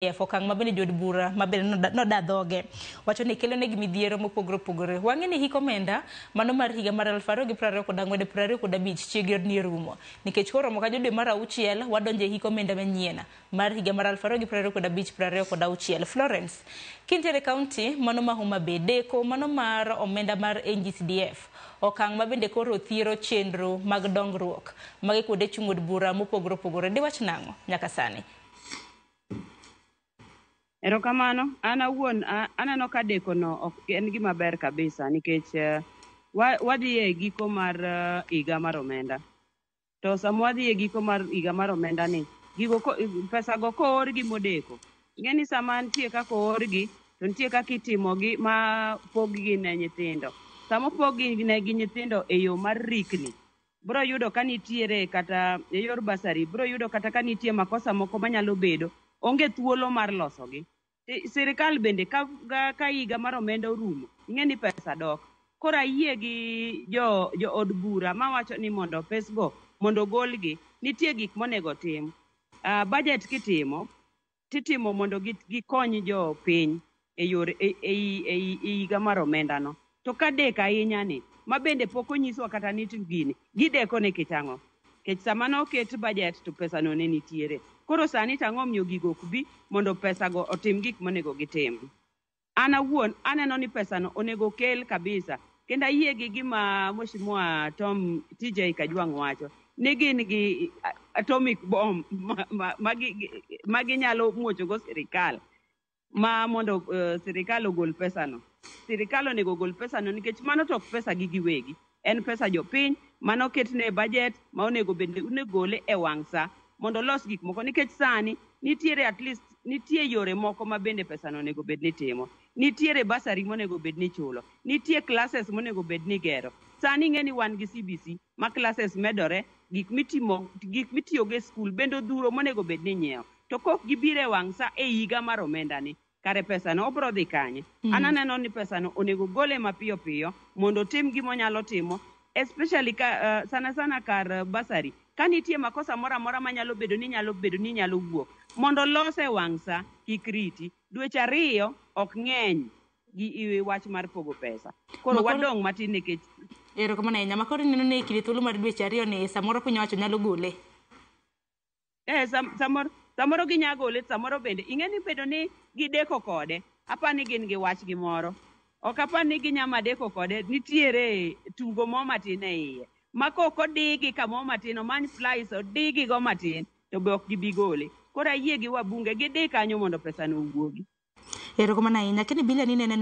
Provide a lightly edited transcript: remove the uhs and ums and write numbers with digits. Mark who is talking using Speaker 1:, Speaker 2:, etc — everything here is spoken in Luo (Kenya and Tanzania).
Speaker 1: Okang' ma bende jood bura ma bende noda dhoge wacho ni kelo negi midhiero mopogore opogore. Wang'e ni hik omenda mano mar higa mar 2024 25 chiegni rumo nikech koromo ka dwe mar auchiel wadonjo e hik omenda manyien mar higa mar 2025 26. Florence, kintiere kaunti mano ma Homa Bay, deko mano mar omenda mar NGCDF okang' ma bende koro thiero chenro mag dongruok mage kuonde chung' od bura mopogore opogore. Diwach nang'o nyaka sani?
Speaker 2: Erokamano, an awuon aneno ka deko no ok en gima ber kabisa nikech wadhi e giko mar higa mar omenda. To sama wadhi e giko mar higa mar omenda ni, gigo pesa go koorgi modeko. Ing'e ni sama nitie kaka oorgi, to nitie kaka itimogi ma pog gi ne nyithindo. Sama opog gi ne gi nyithindo e yo mar rikni, bro yudo ka nitiere kata e yor bursary, bro yudo kata ka nitie makosa moko manyalo bedo, onge thuolo mar losogi. Sirikal bende ka higa mar omenda orumo, ing'e ni pesa dok. Koro ayie gi jo od bura mawacho ni mondo pesgo mondo ogolgi, nitie gik monego tim. Budget kitimo, titimo mondo gikony jopiny e yor e higa mar omenda no. To ka dek ahinya ni, ma bende pok onyiswa kata ni to gini, gideko nikech ang'o? Nikech sama noket budget to pesa no ne nitiere. Koro sani to ang'o omiyo gigo ok bi mondo pesa go otim gik monego gitim. An awuon aneno ni pesa no onego kel kabisa. Kendo ayie gi gima Mheshimiwa Tom TJ Kajwang' wacho ni gin gi atomic bomb ma ginyalo muocho go sirikal ma mondo sirikal ogol pesa no. Sirikal onego ogol pesa no nikech mano to ok pesa gi giwegi. En pesa jopiny mano ketne e budget ma onego bed ni gole e wang' sa mondo olos gik moko nikech sani nitiere at least nitie yore moko ma bende pesa no onego bed ni timo. Nitiere bursary monego bed ni ichulo. Nitie classes monego bed ni igero. Sani ing'e ni wan gi CBC ma classes medore, gik mitimo gik mitiyogo e skul bende odhuro monego bed ni inyiewo. To kok gibiro e wang' sa e higa mar omenda ni, kare pesa no obro dhi kanye? An aneno ni pesa no onego gole mapiyo piyo mondo otim gima onyalo timo especially ka sana sana kar bursary. Ka nitie makosa moro amora manyalo bedo ni nyalo bedo ni nyalo wuok mondo olose e wang' sa kik riti. Dweche 2 ok ng'eny gi wach mar pogo pesa. Koro wadong' matin nikech
Speaker 1: Erokamano ahinya. Ma koro ineno ni e kinde thuolo mar dweche 2 ni samoro piny owacho nyalo gole.
Speaker 2: Samoro ginya gole, samoro bende ing'e ni bedo ni gideko kode, apa ni gin gi wach gimoro. Ok apar ni ginya madeko kode, nitiere tugo mo matin e iye. Ma kok odigi kamoro matin, omany flies odigi go matin, to be ok gibi gole. Koro ayie gi wabunge, gidi kanyo mondo pesa no owuogi.
Speaker 1: Erokamano ahinya. Keni Bilia ni nene